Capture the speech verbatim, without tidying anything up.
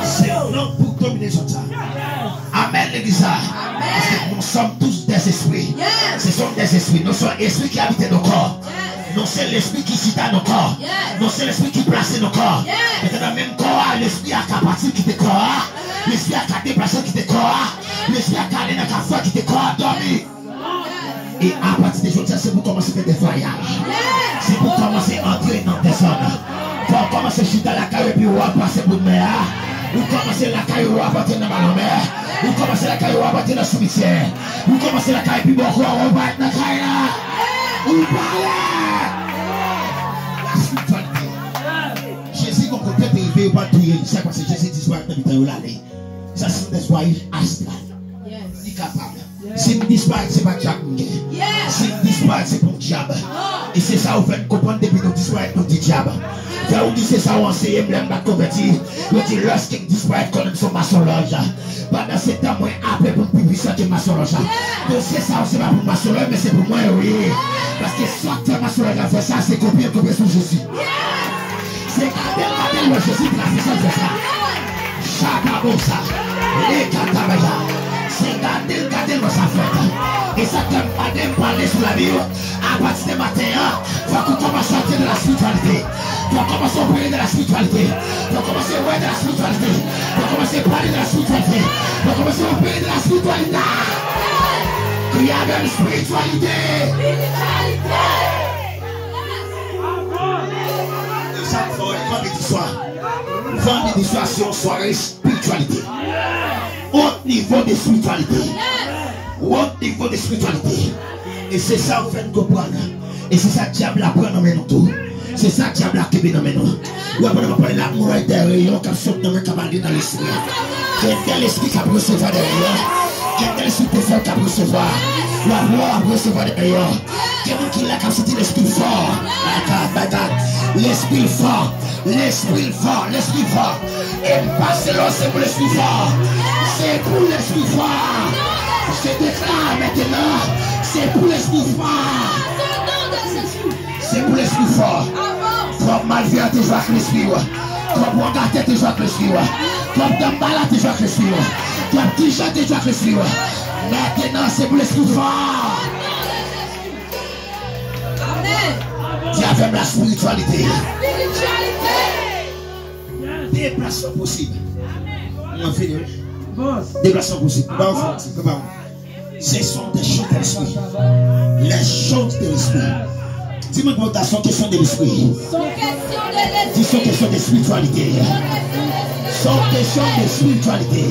Se lang pou domine zòt sa. Amèn, legliz la. Paske nous sommes tous des esprits. Ce sont des esprits. Nou se espri ki abite nan kò. Nou se lespri ki chita nan kò. Nou se lespri ki plase nan kò. Petèt nan menm kò a, lespri a ka pati kite kò a. Lespri a ka deplase kite kò a. Lespri a ka ale nan kafou a kite kò a dòmi. E apati de jodi a, se pou kòmanse fè netwayaj. Se pou kòmanse antre nan dezòd. Fò w kòmanse chita lakay ou epi w ap pase bout mè a. Ou kòmanse lakay ou ap antre nan ba lanmè. Ou kòmanse lakay ou ap antre nan simityè. Ou kòmanse lakay epi bò kou a ou parèt nan kay la. Ou parèt! La spiritualité. Jezi gon kote te rive, yo pa t touye l. Sa k pase, Jezi disparèt nan mitan yo, l ale. Sa se yon netwayaj astral. Li kapab. Si m disparèt, se pa dyab m ye. Si m disparèt, se pa yon dyab. E se sa yo fè n konprann, depi nou disparèt, nou di dyab. Fè ou di se sa yo anseye m lè m pa t konvèti. Yo di lòske m disparèt, konnen m se yon masonlòj. Pandan se tan, mwen aple pou m pi pwisan ke masonlòj la. Dosye sa yo, se pa pou masonlòj, men se pou mwen, wi. Paske sa k fè masonlòj la fè sa, se kopye l kopye sou Jezi. Se gade l, gade l, wè Jezi trase sa l fè sa. Chakabosa. Lekatabaya. Se gade l, gade l, wè sa fèt. E sa k fè m pa de m pale sou lavi yo. Apati de maten an, fòk ou kòmanse antre nan la spiritualité. Fòk ou kòmanse opere nan la spiritualité. Fòk ou kòmanse wè nan la spiritualité. Fòk ou kòmanse pale nan la spiritualité. Fòk ou kòmanse opere nan la spiritualité. Kriye avè m, spiritualité. Sa fò, vandredi swa. Vandredi swa se yon sware spiritualité. Haut niveau de spiritualité. Haut niveau de spiritualité. E se sa yo fè n konprann. E se sa dyab la pran nan men nou tou. Se sa dyab la kenbe nan men nou. Ou wè pandan m ap pale la, m wè de reyon k ap sot nan men k ap ale nan lespri. Gen de lespri k ap resevwa de reyon. Gen de lespri de fè k ap resevwa. W ap wè w ap resevwa de reyon. Gen moun ki la k ap santi lespri fò. Bagay, bagay. Lespri fò. Lespri fò. Lespri fò. E m pase lò, se pou lespri fò. Se pou lespri fò. Je déclare maintenant, se pou lespri fò. Se pou lespri fò. Twòp malveyan te jwe ak lespri w. Twòp wongatè te jwe ak lespri w. Twòp danbala te jwe ak lespri w. Twòp kijan te jwe ak lespri w. Maintenant, se pou lespri fò. Di avè m, la spiritualité. Deplasman posib. Mwen fini, wi. Deplasman posib. Ba w fè ti, ba w. Ce sont des choses de l'esprit. Les choses de l'esprit. Di mwen, bon, c'est une question de l'esprit. Di, c'est une question de spiritualité. C'est une question de spiritualité.